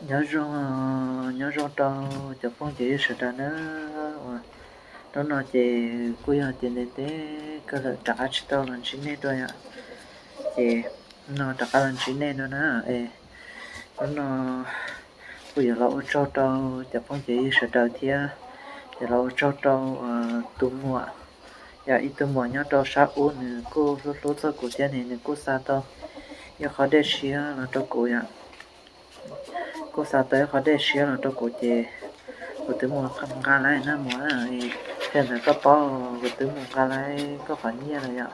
Nyob zoo, nyob zoo rau cov phooj cov ywg sawv daws na. Uas hnub no ces kuj yog tias ntev ntev kawg lawm rov qab tsis tau los ntsib nej dua yom. Ces hnub no rov qab los ntsib nej dua na. Es hnub no kuj yuav los ua tsaug rau cov phooj cov ywg sawv daws thiab, yuav los ua tsaug rau tus muam, yog ib tug muam nyob rau sab ub, nws kuj hlub hlub txog kuv thiab ne, nws kuj xa tau ib qho dej siab los rau kuv yom. Kuj xa tau ib qho dej siab los rau kuv ces kuv twb mus nqa lawm na muam. Thiab ntawd koj paub kuv twb mus nqa lawm koj qhov nyiaj lawm yom.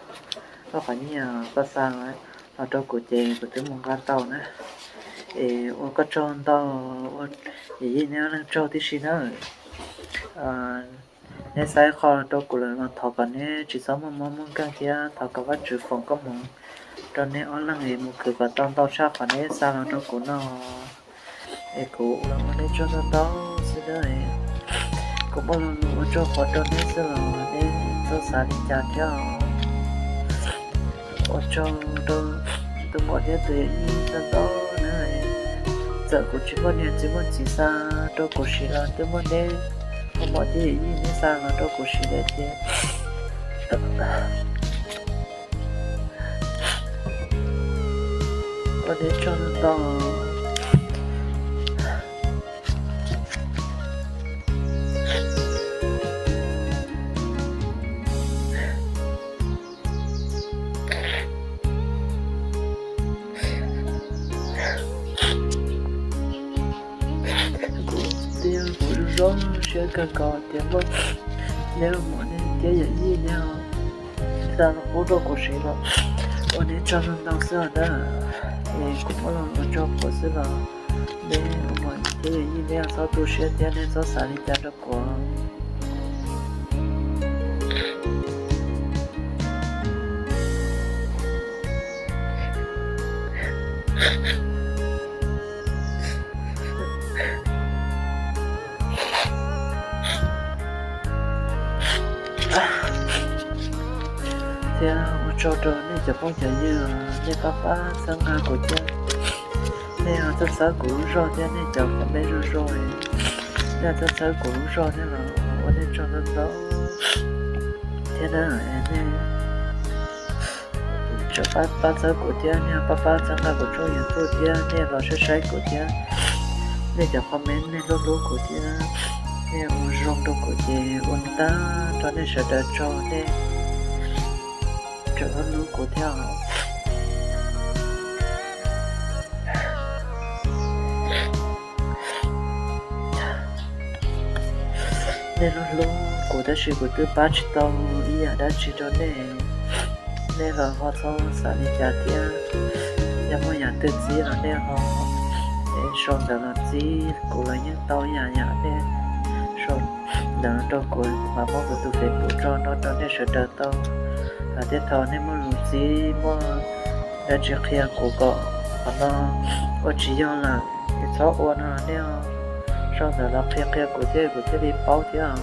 Koj qhov nyiaj koj xa los rau kuv ces kuv twb mus nqa tau na. Es ua koj tsaug ntau, ua yim yij neb ob leeg tsaug tib si na. Neb xa ib qho los rau kuv lawm los thov kom neb tsis txhob muaj mob muaj nkeeg thiab thov kom Vajtswv foom koob hmoov rau neb ob leeg es mus khwv kom tau ntau tshaj qhov neb xa los rau kuv no. Es kuv los ua neb tsaug ntau ntau xwb na. Kuv muaj lo lus ua tsaug qhuav rau neb xwb los neb txhob xav li cas thiab os. Ua tsaug rau tus muam thiab tus yawm yij ntau ntau na. Txawm kuv tsis muaj niam tsis muaj txiv xa rau kuv siv los twb muaj neb tus muam thiab yawm yij neb xa los rau kuv siv lawm thiab. Ua neb tsaug ntau. Kuv tias kuv zoo zoo siab kawg nkaus tias muaj neb tus muam thiab yawm yij neb xa los pub rau kuv siv los ua neb tsaug ntau xwb os na. Es kuv muaj lo lus ua tsaug qhuav xwb los neb tus muam thiab yawm yij neb txhob tu siab thiab neb txhob xav li cas rau kuv. Thiab ua tsaug rau nej cov phooj cov ywg, nej pab pab txhawb nqa kuv thiab, nej txhawb txhawb kuv lub zog thiab nej cov comment zoo zoo, nej txhawb txhawb kuv lub zog thiab los ua nej tsaug ntau ntau thiab na. Nej tseem pab pab txhawb kuv thiab, nej pab pab txhawb nqa kuv tshooj YouTube thiab, nej los saib saib kuv thiab, nej cov comment nej hlub hlub kuv thiab, nej ua zoo rau kuv ces ua ntau rau nej sawv daws tsaug, nej tseem hlub hlub kuv thiab os. Nej hlub hlub kuv tab sis kuv twb pab tsis tau ib yam dab tsi rau nej. Nej los ho txhob xav li cas thiab, yog muaj yam twg txib los nej ho sau ntawv los txib kuv los yeej tau ib yam yam. Nej sau ntawv rau kuv, kuv mam muab kuv tus Facebook tso no rau nej sawv daws tau. Hais tias thaum nej muaj lus txib muaj dab tsi qhia kuv kom qhov no ua tsis yog lawm es txhob ua no, nej sau ntawv los qhia qhia kuv thiab kuv thiaj li paub thiab.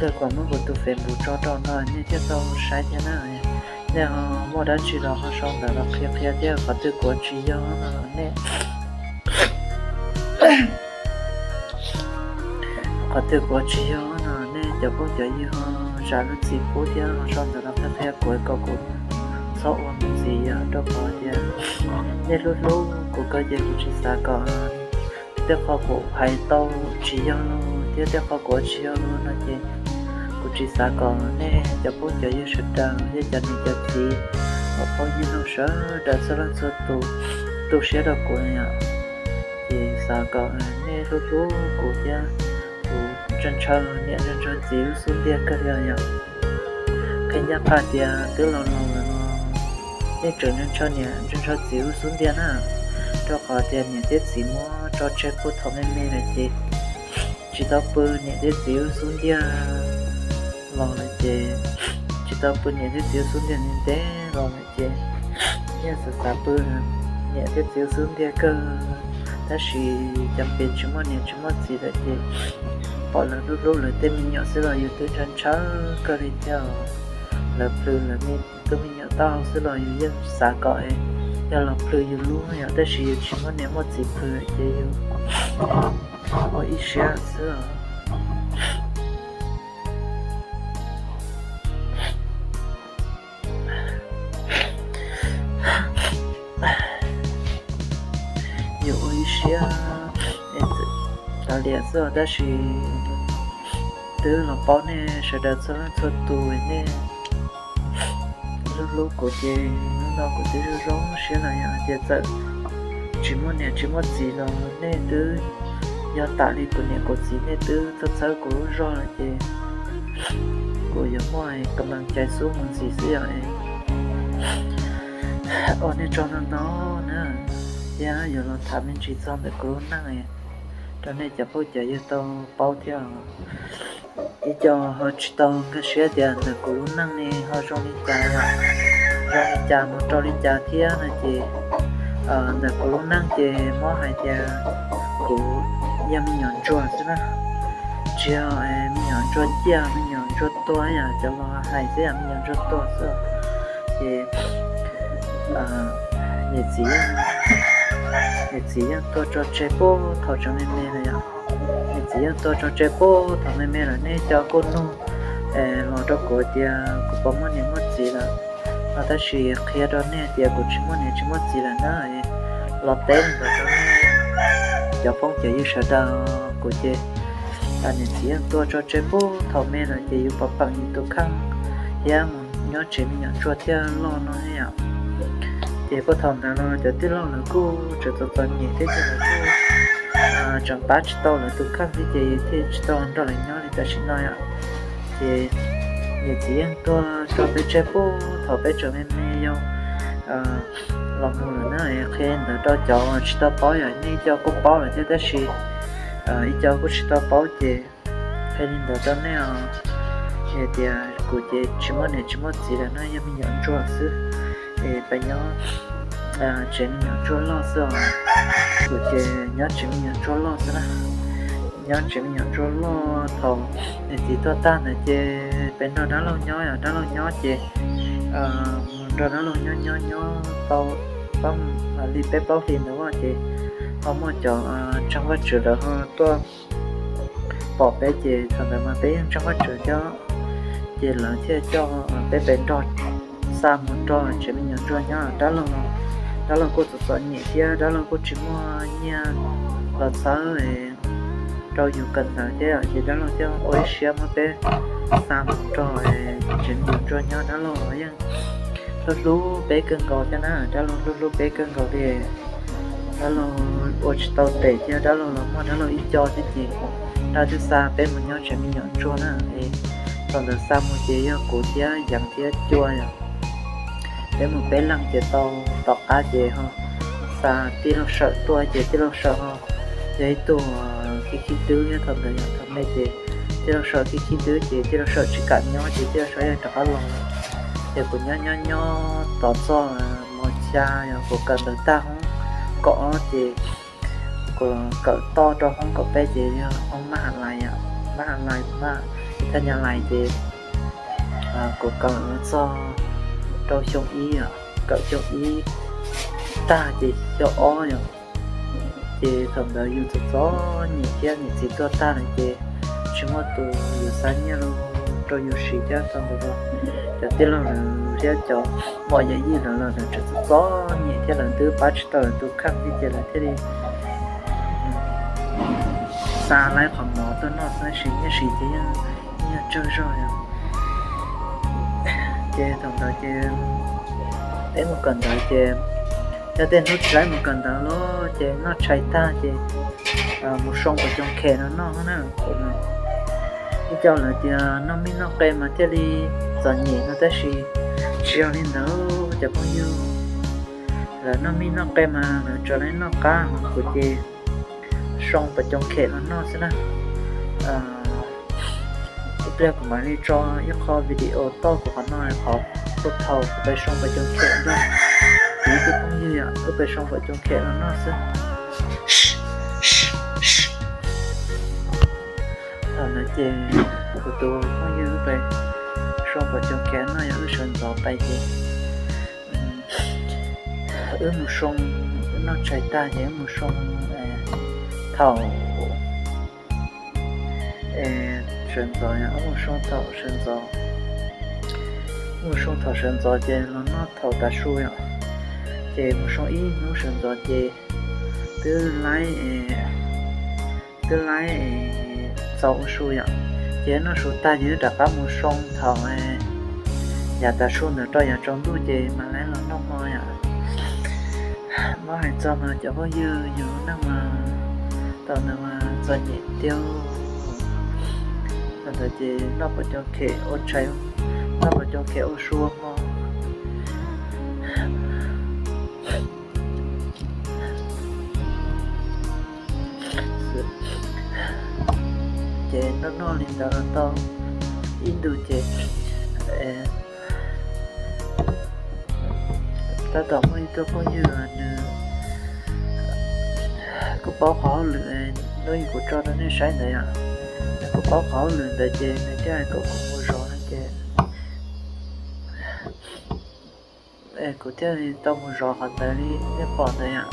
Kawg kuv muab kuv tus Facebook tso rau no nej thiaj tau saib thiab na. Nej ho muaj dab tsi los ho sau ntawv los qhia qhia thiab, qhov twg kuv ua tsis yog no nej, qhov twg kuv ua tsis yog no nej cov phooj cov ywg ho zam lub txim pub thiab ho sau ntawv los qhia qhia kuv kom kuv txhob ua ntxiv, rau qhov tias nej hlub hlub kuv kawg ces kuv tsis xav kom tej qho kuv hais tau tsis yog los thiab tej qho kuv ua tsis yog los no ces kuv tsis xav kom nej cov phooj cov ywg sawv daws thiab cov niam cov txiv, cov phooj ywg sawv daws txhua leej txhua tus tu siab rau kuv yom. Ces xav kom nej hlub hlub kuv thiab, kuv ntshaw ntshaw niam ntshaw ntshaw txiv lub xub ntiag kawg li yom. Qhia ncaj qha tias twb laus laus lawm no yeej tseem ntshaw ntshaw niam ntshaw ntshaw txiv lub xub ntiag na, rau qhov tias niam thiab txiv muab tso tseg puag thaum me me lawm ces tsis tau pw niam thiab txiv lub xub ntiag los lawm ces, tsis tau pw niam thiab txiv lub xub ntiag ntev ntev los lawm ces, yeej xav xav pw niam thiab txiv lub xub ntiag kawg, tab sis cas pes tsis muaj niam tsis muaj txiv lawm ces pom lawv hlub hlub lawv tej me nyuam xwb los yus twb ntshaw ntshaw kawg li thiab. Lawv plhws lawv me tub me nyuam taub hau xwb los yus yeej xav kom yog los plhws yus lub yom, tab sis yus tsis muaj niam muaj txiv plhws ces yus ua ib siab xwb os. Yus ua ib siab txawm kav liam xwb os, tab sis twb los paub nej sawv daws txhua leej txhua tus nej hlub hlub kuv ces hnub no kuv twb zoo zoo siab los yog hais tias txawm tsis muaj niam tsis muaj txiv los nej twb yog tam li kuv niam kuv txiv, nej twb txhawb txhawb kuv lub zog lawm ces kuv yuav muaj ka lees cai xub mus ntxiv xwb yom. Ua nej tsaug ntau ntau na, thiab yuav los tham me ntsis txog ntawm kuv lub neej rau nej cov phooj cov ywg tau paub thiab. Ib co ho tsis tau nkag siab tias ntawm kuv lub neej ne ho zoo li cas yom, zoo li cas mus rau li cas thiab no ces ntawm kuv lub neej ces muab hais tias kuv yog me nyuam ntsuag xwb na. Tsis yog me nyuam ntsuag ciaj me nyuam ntsuag tuag yom, cov laus hais xwb yom, me nyuam ntsuag tuag xwb. Ces niam txiv, niam txiv yeej tuag tso tseg puag thaum tseem me me lawm yom. Niam txiv yeej tuag tso tseg puag thaum me me lawm, nej cov kuj nug los rau kuv tias kuv puas muaj niam muaj txiv lawm no, tab sis qhia rau nej tias kuv tsis muaj niam tsis muaj txiv lawm na. Los teb li ntawd rau nej cov phooj cov ywg sawv daws, kuv ces niam txiv yeej tuag tso tseg puag thaum me lawm ces yus pom peem yus tus kheej thiab mus nyob tsev me nyuam ntsuag thiaj loj no yom. Ces puag thaum ntawd los cov tij laug lawv kuj tseem txom txom nyem thiab ces lawv kuj tseem pab tsis tau lawv tus kheej thiab ces thiaj tsis tau nrog lawv nyob li tam sim no yom. Ces niam txiv yeej tuag tso peb tseg puag thaum peb tseem me me yau los mus lawm na. Qhia ntawd rau cov tsis tau paub yom, nej ib co kuj paub lawm thiab tab sis ib co kuj tsis tau paub ces qhia li ntawd rau nej os. Hais tias kuv ces tsis muaj niam tsis muaj txiv lawm na, yog me nyuam ntsuag xwb. Es peb nyob tsev me nyuam ntsuag loj xwb os. Kuv ces nyob tsev me nyuam ntsuag loj xwb na. Nyob tsev me nyuam ntsuag loj, thaum niam txiv tuag tag ntawd ces peb nrog dab laug nyob, dab laug nyob ces mus nrog dab laug nyob nyob nyob tau li peb plaub hlis ntawd ces ho muaj cov ntseeg Vajtswv lawv ho tuaj pom peb ces thaum ntawd mas peb yeej ntseeg Vajtswv thiab, ces lawv thiaj coj peb peb nrog xa mus nrog tsev me nyuam ntsuag nyob. Dab laug, dab laug kuj txom txom nyem thiab dab laug kuj tsis muaj nyiaj los txhawb rau yus kawm ntawv thiab ces dab laug thiaj ua ib siab muab peb xa mus nrog tsev me nyuam ntsuag nyob. Dab laug yeej hlub hlub peb kawg nkaus thiab na, dab laug hlub hlub peb kawg nkaus li. Dab laug ua tsis tau tes thiab dab laug los muaj dab laug ib co thiab ces dab laug thiaj xa peb mus nyob tsev me nyuam ntsuag na. Thaum ntawd xa mus ces yog kuv thiab Yeev thiab Cua yom. Peb mus peb leeg ces tau, tom qab ces ho xa tij laug Sawm tuaj ces tij laug Sawm ho yog ib tug khib khib dwb thiab thaum ntawd yog thaum me ces tij laug Sawm khib khib dwb ces tij laug Sawm tsis kam nyob ces tij laug Sawm yeej rov qab los. Ces kuv nyob nyob nyob tos txog mos xya yog kuv kawm ntawv tag hoob kaum ob ces kuv los kawm toj rau hoob kaum peb ces yog hoob mab has lais, mab has lais, mab thaj nyab lais ces kuv kawm txog rau xyoo ib, kawm xyoo ib tag ces xyoo ob yom. Ces thaum ntawd yus txom txom nyem thiab niam txiv tuag tag lawm ces tsis muaj tus yuav xa nyiaj los rau yus siv thiab thaum ntawd los cov tij laug lawv thiab cov muam yawm yij lawv los lawv tseem txom txom nyem thiab lawv twb pab tsis tau lawv tus kheej thiab ces lawv thiaj li xa laib qhov mov tuaj noj xwb, siv nyiaj siv ces yeej, yeej tsawg zog yom. Ces thaum ntawd ces peb mus kawm ntawv ces yog tej hnub tsis laib mus kawm ntawv los ces noj tshais tag ces mus soo pas coom khem no noj na. Ib co lawv tias noj mij noj qe mas thiaj li txom nyem no tab sis tsis yog li ntawd cov phooj ywg. Lawv noj mij noj qe mas lawv tsuas laib noj qab, kuv ces soo pas coom khem los noj xwb na. Ib pliag kuv mam li tso ib qho video toj kuv qhov no, qhov puag thaum kuv pais soo pas coom khem nrog kuv ib tug phooj ywg yom, wb pais soo pas coom khem los noj xwb. Thaum ntawd ces kuv tus phooj ywg wb pais soo pom cov kev no yog wb sawv ntxov pais ces wb mus soo, wb noj tshais tag ces wb mus soo thaum sawv ntxov, wb mus soo thaum sawv ntxov, mus soo thaum sawv ntxov ces los noj thaum tav su yom. Ces mus soo ib hnub sawv ntxov ces twb laib, twb laib txaus ua su yom. Ces noj su tag ces wb rov qab mus soo thaum yav tav su ntawd rau yav tsaus ntuj ces mam laib los noj hmo yom. Muab hais txog mas cov phooj ywg, yus lub neej mas thaum ntawd mas txom nyem tiag. Thaum ntawd ces noj pom cov khem ua tshais, noj pom cov khem ua su ua hmo. Ces noj noj li ntawd los tau ib ntus ces tab tom muaj ib tug phooj ywg nws, kuv paub qhov hauj lwm, hnub ib kuv tso rau nej saib ntawd yom, kuv paub qhov hauj lwm ntawd ces nws thiaj hais kom kuv mus zov no ces kuv thiaj li tau mus zov qhov ntawd li nej pom ntawd yom.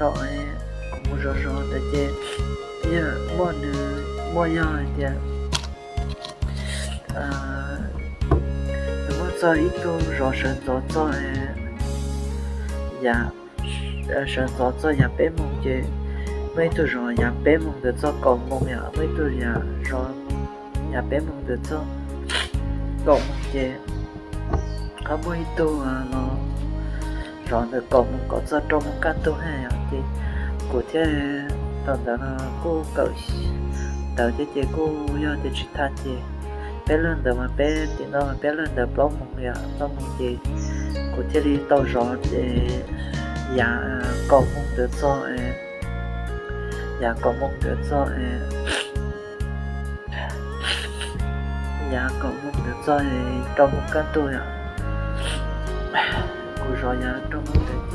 Thaum kuv mus zov zov ntawd ces muaj nws, muaj yog hais tias nws muaj txog ib tug zov sawv ntxov txog yav, sawv ntxov txog yav peb moos ces muaj ib tug zov yav peb moos ntawd txog kaum moos yom, muaj ib tug zov yav peb moos ntawd txog kaum moos ces ho muaj ib tug los zov ntawm kaum moos kom txog rau moos kaj ntug na yom. Ces kuv thiaj, thaum ntawd no kuj kawm ntawv thiab ces kuj yog tias tsis tham ces peb lig ntawd mas peb tim no mas peb lig ntawd plaub moos yom, plaub moos ces kuv thiaj li tau zov yav kaum moos ntawd txog, yav kaum moos ntawd txog, yav kaum moos ntawd txog rau moos kaj ntug yom. Kuv zov yav rau moos ntawd,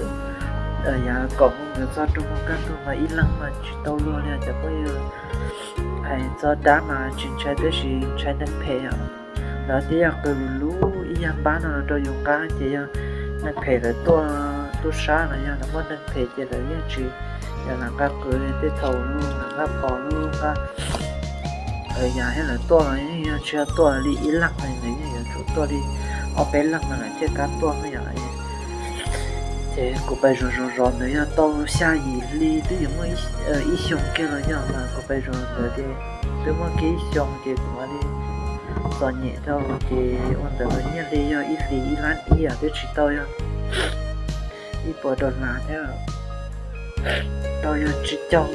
yav kaum moos ntawd txog rau moos kaj ntug mas ib leeg mas tsis tau luag li cov phooj ywg. Hais txog dab mas tsis ntshai tab sis ntshai neeg phem yom. Lawv twb yog qw lus lub ib yag npab no rau yus nqa ces yog neeg phem lawv tuaj tub sab los yog lawv muaj neeg phem ces lawv yeej tsis yog lam nqa qws tej thaum lub lam nqa phom lub nqa yam thiab lawv tuaj los yeej yog tsis yog tuaj li ib leeg li, lawv yeej yuav tsum tuaj li ob peb leeg mas lawv thiaj kam tuaj no yom. Ces kuv pais zov zov zov ntawd yog tau xya yim hli twb yuav muaj ib xyoos kiag los yog mas kuv pais zov ntawd ces twb muaj kiag ib xyoos ces kuv mam li txom nyem dhau ces ua ntawd los nyiaj hli yog ib hlis ib lab ib yam twb tsis tau yog ib puas dollar thiab, tau yog tsib caug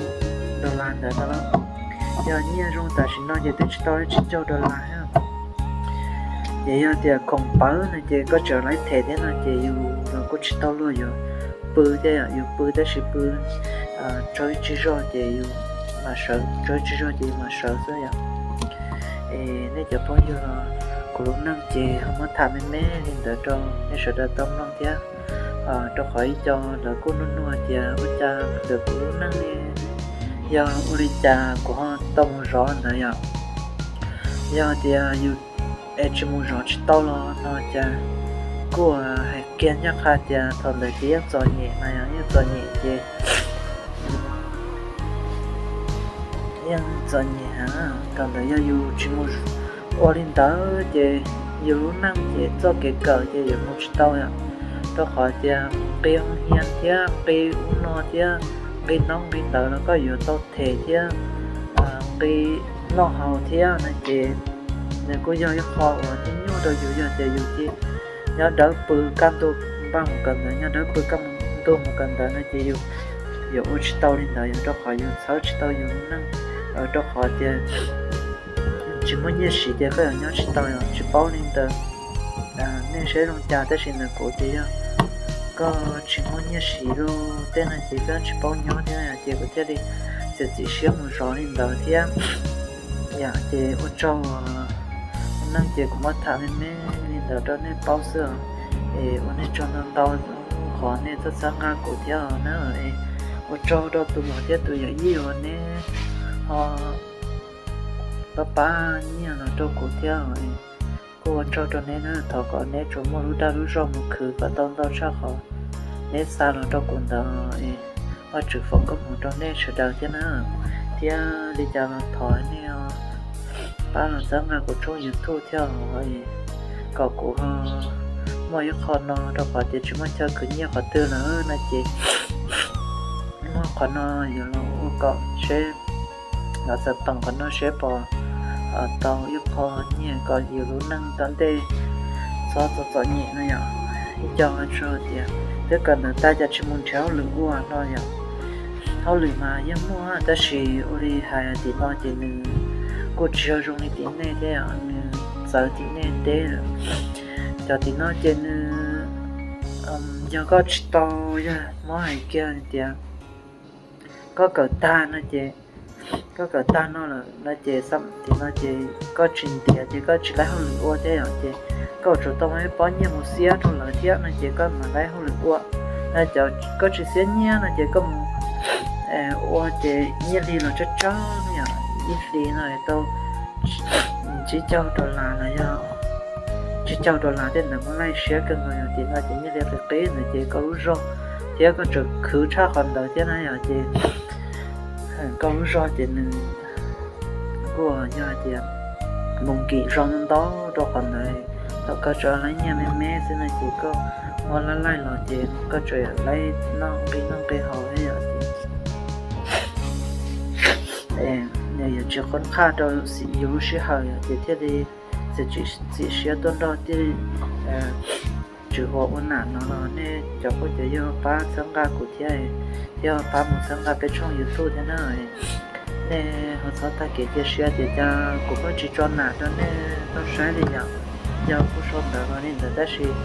dollar ntawd no. Yog nyiaj zoo tam sim no ces twb tsis tau tsib caug dollar thiab. Ces yog tias khoom pawv no ces koj tseem laib them thiab no ces yus los kuj tsis tau luag yuav pw thiab yom, yus pw tab sis pw tsawg ib tsig zog ces yus mam sawv, tsawg ib tsig zog ces yus mam sawv xwb yom. Es nej cov phooj ywg los kuv lub neej ces ho muab tham me me li ntawd rau nej sawv daws tau mloog thiab. Rau qhov ib co lawv kuj nug nug tias ua cas ntawm kuv lub neej ne, yog ua li cas kuv ho tau mus zov ntawd yom. Yog tias yus es tsis mus zov tsis tau los no cas kuj hais kiag ncaj qha tias thaum ntawd ces yeej txom nyem na yom, yeej txom nyem ces yeej txom nyem heev. Thaum ntawd yog yus tsis mus ua li ntawd ces yus lub neej ces txoj kev kawm ces yuav mus tsis tau yom. Rau qhov tias nqi ua hiav thiab nqi ub no thiab nqi noob nqi ntawd los koj yuav tau them thiab nqi noj haus thiab no ces nws kuj yog ib qho uas nyuaj nyuaj rau yus yog tias yus cia nyob dawb pw kaj ntug npaj mus kawm ntawv, nyob dawb pw kaj ntug mus kawm ntawv no ces yus yuav ua tsis tau li ntawd yom, rau qhov yus txhawb tsis tau yus lub neej, rau qhov tias tsis muaj nyiaj siv ces koj yuav nyob tsis tau yom. Tsis paub li ntawd nej seb zoo cas tab sis ntawm kuv ces yog koj tsis muaj nyiaj siv los tej no ces koj tsis paub nyob thiab, ces kuv thiaj li txiav txim siab mus zov li ntawd thiab. Yom, ces ua tsaug neej, ces kuv muab tham me me li ntawd rau nej paub xwb os. Es ua nej tsaug ntau ntau qhov nej txhawb nqa kuv thiab na. Es ua tsaug rau tus muam thiab tus yawm yij uas neb ho pab pab nyiaj los rau kuv thiab. Kuj ua tsaug rau neb na, thov kom neb tsuas muaj lub dag lub zog mus khwv kom tau ntau tshaj qhov neb xa los rau kuv ntawd. Vajtswv foom koob hmoov rau nej sawv daws thiab na. Thiab li cas los thov nej pab los txhawb nqa kuv tshooj YouTube thiab os, kom kuv ho muaj ib qho no, rau qhov tias tsis muaj chaw khwv nyiaj qhov twg lawm no ces muaj qhov no yuav los ua kom seb, los xav toom qhov no seb puas tau ib qho nyiaj kom yus lub neej tom ntej txhob txom txom nyem no yom. Ib co tso tias twb kawm ntawv tag cas tsis mus nrhiav hauj lwm ua no yom. Hauj lwm mas yeej muaj tab sis ua li hais tim no ces nws kuj tsis yog zoo li tim nej thiab, nws txawv tim nej teb lawm. Cov tim no ces nws, yog koj tsis tau, yog muab hais kiag tias koj kawm tag no ces, koj kawm tag no lawm no ces, tim no ces koj tsis ntiav ces koj tsis laib hauj lwm ua thiab yom, ces koj tsuas tau muaj ib pob nyiaj mus xiab rau lawv thiab no ces koj mam laib hauj lwm ua. Cov koj tsis xiab nyiaj no ces koj mus ua ces nyiaj hli los tsawg tsawg yom, ib hlis no tau tsib caug dollar los yog tsib caug dollar tej ntawd muab laij siab kawg nkaus yom, tim no ces nyiaj hli qis qis ntawd ces koj lub zog thiab koj tseem khwv tshaj qhov ntawd thiab na yom, ces koj lub zog ces nws kuj yog hais tias mus nkim zog ntau ntau rau qhov ntawd, thaum koj tso laib nyiaj me me xwb no ces koj muab laij laij los ces koj tseem yam laib noj nqi noj nqi haus thiab yom, ces nws yuav tsis qhov qhaj rau yus lub sij hawm yom, ces thiaj li txiav txim siab tuaj nrog tej tswv huas ua nam no los nej cov phooj cov ywg pab txhawb nqa kuv thiab, thiab pab mus txhawb nqa peb tshooj YouTube thiab na. Nej ho txhob tag kev cia siab tias cas kuv pheej tsis tso nam rau nej tau saib li yom. Yog kuj sau ntawv los li ntawd tab sis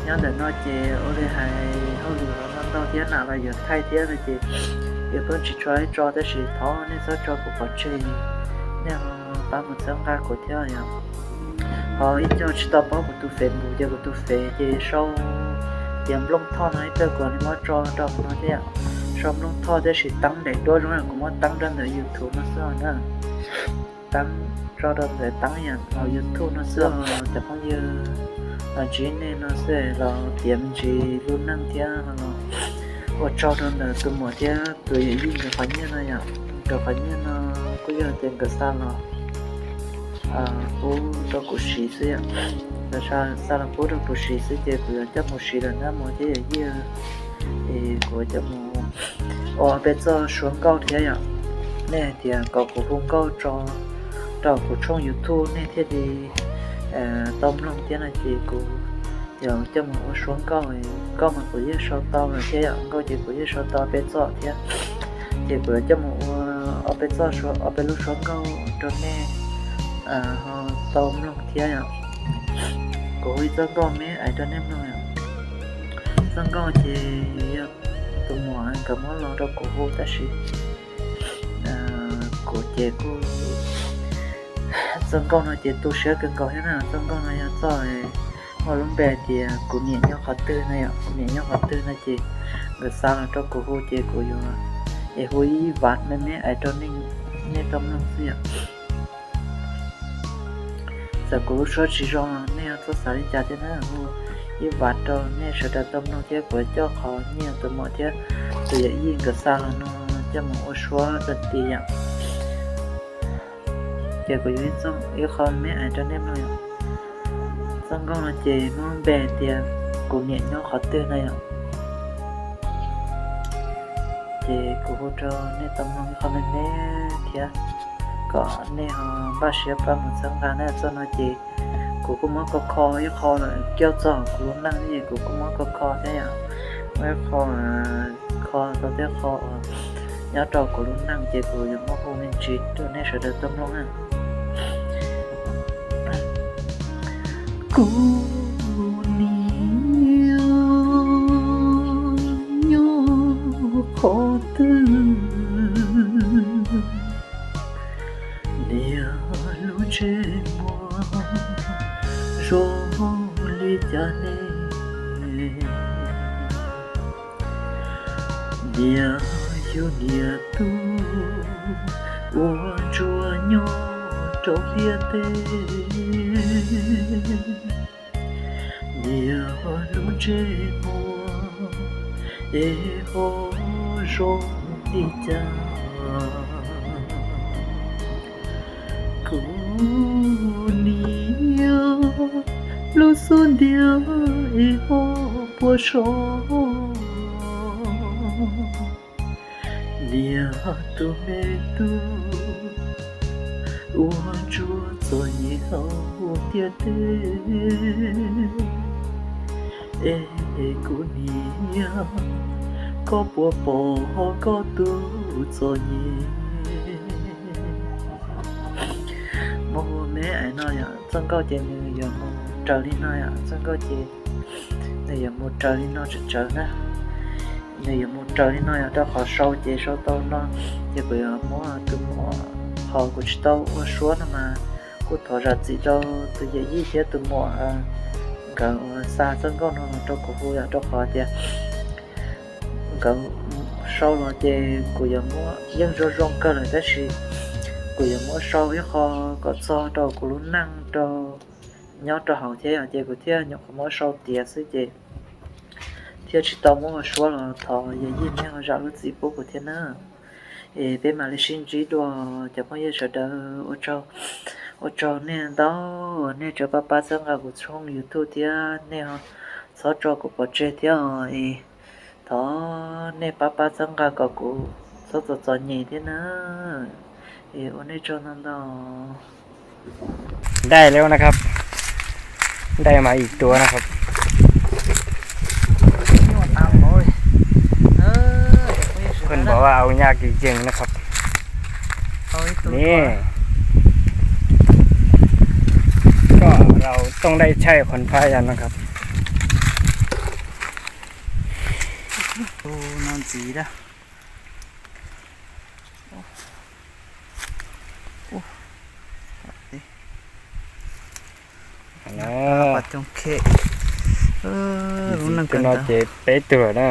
nyob ntawm no ces ua li hais hauj lwm los ntau thiab nam los yuav thaij thiab no ces yuav pheej tsis tshua tso tab sis thov nej txhob tso kuv pov tseg, nej ho pab mus txhawb nqa kuv thiab yom. Ho ib co tsis tau paub kuv tus Facebook ces kuv tus Face ces sau tias Nplooj Thoj no ib pliag kuv li muab tso rau no thiab. Sau Nplooj Thoj tab sis teeb daim duab zoo kuv muab teeb rau ntawm YouTube no xwb na. Teeb tso rau ntawm teeb yam hauv YouTube no xwb os cov phooj ywg. Los ntsib nej no xwb los tiav me ntsis lub neej thiab los ua tsaug rau ntawm tus muam thiab tus yawm yij nkawd qhov nyiaj no yom. Nkawd qhov nyiaj no kuj yog tias nkawd xa los pub rau kuv siv xwb yom. Nkawd xa los pub rau kuv siv xwb ces kuv yuav coj mus siv lawm na muam thiab yawm yij. Es kuv coj mus ua peb txoj suab nkauj thiab yom. Nej hais tias kom kuv hu nkauj tso rau kuv tshooj YouTube nej thiaj li tau mloog thiab no ces kuv yuav coj mus ua suab nkauj. Nkauj mas kuv yeej sau tau lawm thiab yom, nkauj ces kuv yeej sau tau peb txoj thiab. Ces kuv yuav coj mus ua ob peb txoj, ob peb lub suab nkauj rau nej ho tau mloog thiab yom. Kuv hu ib txoj nkauj me me rau nej mloog yom. Txoj nkauj ces yog tus muam nkawd muab los rau kuv hu tab sis kuv ces kuj, txoj nkauj no ces tu siab kawg nkaus thiab na. Txoj nkauj no yog txoj muaj lub npe tias kuv niam nyob qhov twg na yom. Kuv niam nyob qhov twg no ces nkawd xa los rau kuv hu ces kuv yuav es hu ib vas me me ais rau nej tau mloog xwb yom. Txawm kuv lub suab tsis zoo los nej txhob xav li cas thiab na, hu ib vas rau nej sawv daws tau mloog thiab kuv coj qhov nyiaj tus muam thiab tus yawm yij nkawd xa los no coj mus ua suab rau ti yom. Ces kuv yuav ib qho me me ais rau nej mloog yom. Txoj nkauj no ces muaj npe tias kuv niam nyob qhov twg na yom. Ces kuv hu rau nej tau mloog ib qho me me thiab kom nej ho npaj siab pab mus txhawb nqa na. Txoj no ces kuv kuj muab kho kho ib qho lawm, coj txog kuv lub neej ces kuv kuj muab kho kho thiab yom. Muab ib qho kho tau tej qho uas nyob rau kuv lub neej ces kuv yuav muab hu me ntsis rau nej sawv daws tau mloog na. Kuv niam Niam tub ua ntsuag nyob rau ntiaj teb, niam lub ntsej muag es ho zoo li cas. Kuv niam lub xub ntiag es ho puas so. Niam tus me tub ua ntsuag txom nyem hauv ntiaj teb. Es kuv niam, koj puas pom koj tus txom nyem? Mus me ais no yog txoj nkauj ces nws yuav mus raws li no yom, txoj nkauj ces nws yuav mus raws li no tsawv tsawv na. Nws yuav mus raws li no yog rau qhov sau ces sau tau no, ces kuv yuav muab tus muam, qhov kuv tsis tau ua suab no mas kuj thov zam txim rau tus yawm yij thiab tus muam nkawd uas xa txoj nkauj no los rau kuv hu yom, rau qhov tias nkawd sau los ces kuv yuav muab, yeej zoo zoo kawg lawm tab sis kuv yuav muab sau ib qho kom txog rau kuv lub neej rau nyob rau hauv thiab yom, ces kuv thiaj nyuam qhuav muab sau tiav xwb ces thiaj tsis tau muab ua suab los thov yawm yij neb ho zam lub txim pub kuv thiab na. Es peb mam li sib ntsib dua cov phooj ywg sawv daws. Ua tsaug, ua tsaug nej ntau, nej tseem pab pab txhawb nqa kuv tshooj YouTube thiab nej ho txhob tso kuv pov tseg thiab os. Es thov nej pab pab txhawb nqa kom kuv txhob txom txom nyem thiab na. Es ua nej tsaug ntau ntau. ได้แล้วนะครับ ได้มาอีกตัวนะครับ เพื่อนบอกว่าเอายากจริงๆนะครับ นี่ ก็เราต้องได้ใช้ขนพายันนะครับ Tus no ntxiv da. Pom coob khem. Lub neej kawg no ces peb tug na.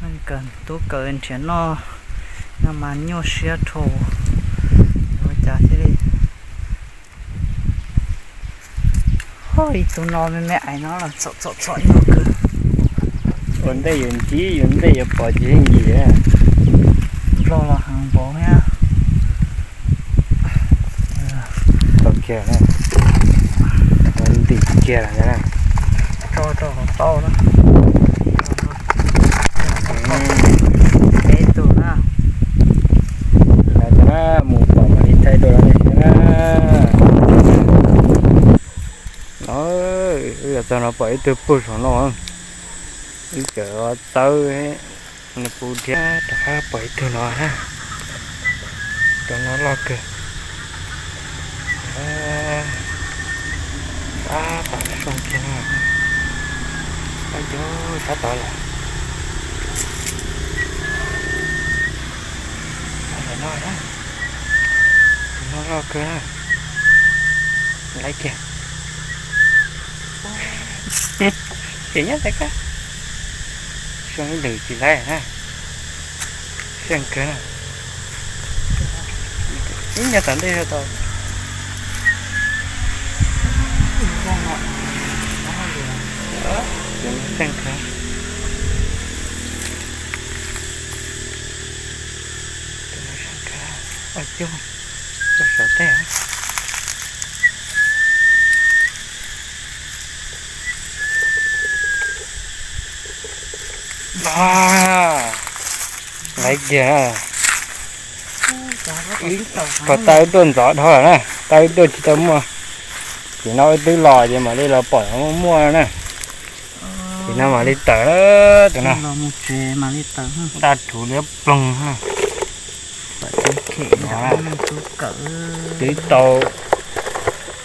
Neej kawg tub kawg nrhiav noj, noj mas nyuaj siab dhau. Ua cas thiaj li Ho ib tug no me me ais no los txom txom txom nyuaj kawg. Ua ntej yuav ntsib, yuav ntej yuav pom tsis yeej yim. Nplooj los heev npaum thiab. Tau kiag na. Ntim kiag lawm na. Tso rau hauv tau na. Peb tug na. Lawv cov na mus pom mam li thaij dua lawv thiab na. No, wb yuav txog no pom ib tug puag saum no. Wb cov txawb nws puv thiab rov qab pom ib tug no na. Tus no loj kawg. Sab tom zoo kiag no. Sab cov sab tod lawm. Tus no na. Tus no loj kawg na. Laiv kiag. Ces nyob ntawd kab. Xyoo ib lwm tsis laiv na. Xyeej kawg na. Ib nyuag tom ntej rau tau. Xyeej kawg. Ua cug rau saum teb. Laiv kiag na. Ib qho tau wb tuaj ntxov dhau lawm na, tau wb tuaj tsis tau muaj. Ces no wb twb los ces mam li los pom muaj muaj na. Ces no mam li tawm, tus no daj rhuv liab ploog na. Twb tau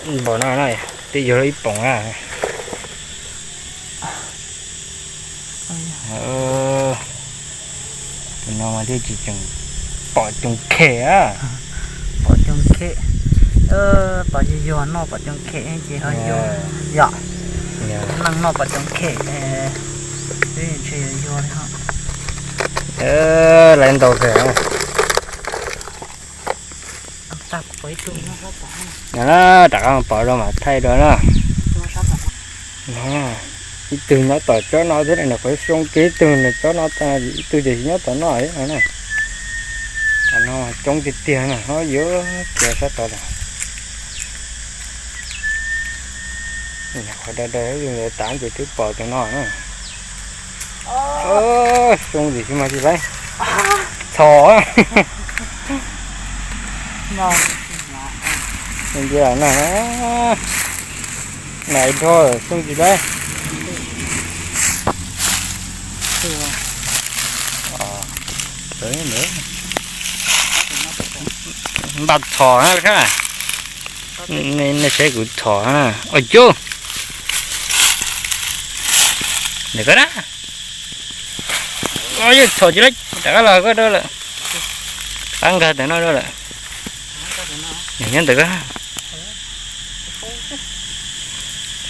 npaum no na, twb yuav ib poom na. Tus no mas thiaj tsis tseem pom coos khem a. Pom coos khem, pom yuag yuag noj pom coos khem ces ho yuag yom. Neeg noj pom coos khem, twb ntshe yuag yuag li ho. Laiv ntau kawg. Rov qab pom rau mam thaij dua na. Ib tug nyob tom tsob no thiab, nws qhov xyoo kiag ib tug nws tsob no, ib tug ces nyob tom no thiab no na. Cov no coob tiag tiag na, ho yuav kiag sab tod lawm. Qhov da da ntawd tas ces twb pom tus no na. Xyoo ntxim xwb mas tsis laib. Txhom. Ntsia na, na dhau xyoo tsis laib. Npaj txhom na, nej saib kuv txhom na. Ua cub, nws ko na, yeej txhom tsis laib, rov qab los ko dua lawm. Qab nkag ntawm no dua lawm. Nws nyob ntawm ko.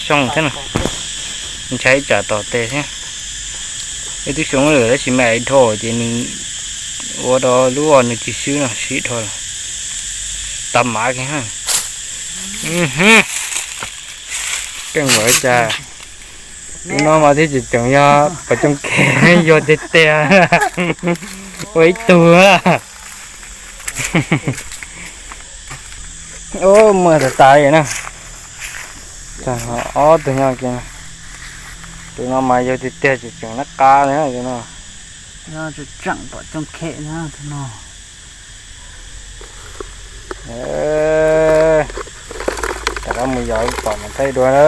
Xyoo thiab no, ntshai tsam tom tes thiab. Wb twb xyoo lawm tab sis mas dhau ces nws ua rau lub nws tsis swb no, siv dhau lawm. Tau mav kiag. Keej npaum li cas, lub no mas thiaj tseem tseem yog pom cooj khem, yog tiag tiag. Ua ib tug. Ub, muaj tas tas li na. Ob tug nyob kiag. Tus no mas yog tiag tiag tseem tseem nab qa li tus no. Tseem pom cooj khem na tus no. Rov qab mus yos pom mas thaij dua na.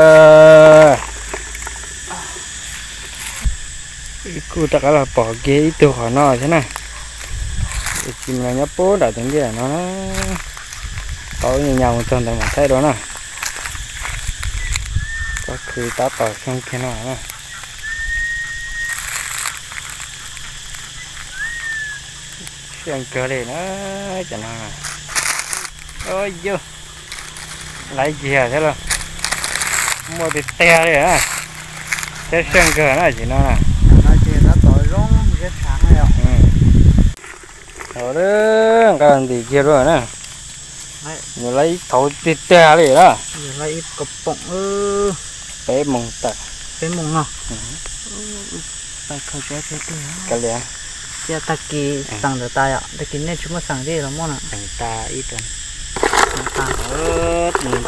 Kuj rov qab los pom kiag ib tug qhov no thiab na. Tsis mus los nyob puag nram tus ntiaj no na. Tau nyas mus txog ntawd mas thaij dua na. Tsob khw tab tom xyoo kiag no na. Siab kawg li na, cov no. Yus, laiv kiag thiab lauj. Muaj tiag tiag li na. Thiab siab kawg na, cov no na. Nqa ntim kiag dua na. Yus laiv ib thauv tiag tiag li na. Peb moos tawm. Peb moos no. Kav liam. Tag kis xeem ntawd tas yom, tag kis nej tsis muaj xeem li los muaj na. Xeem tas ib tug.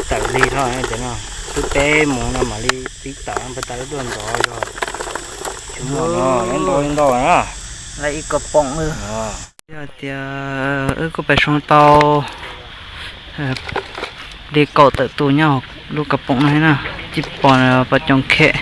Tawm lig tho cov no. Twb peb moos no mam li pib tawm, peb tawm lub tuaj ntov zog. Tsis muaj no, ntau ntau na. Laiv ib ko poom. Yog tias wb kuj pais soo tau li kaum tawm tus nyob lub ko poom no thiab na, tsis pom pom coom khem.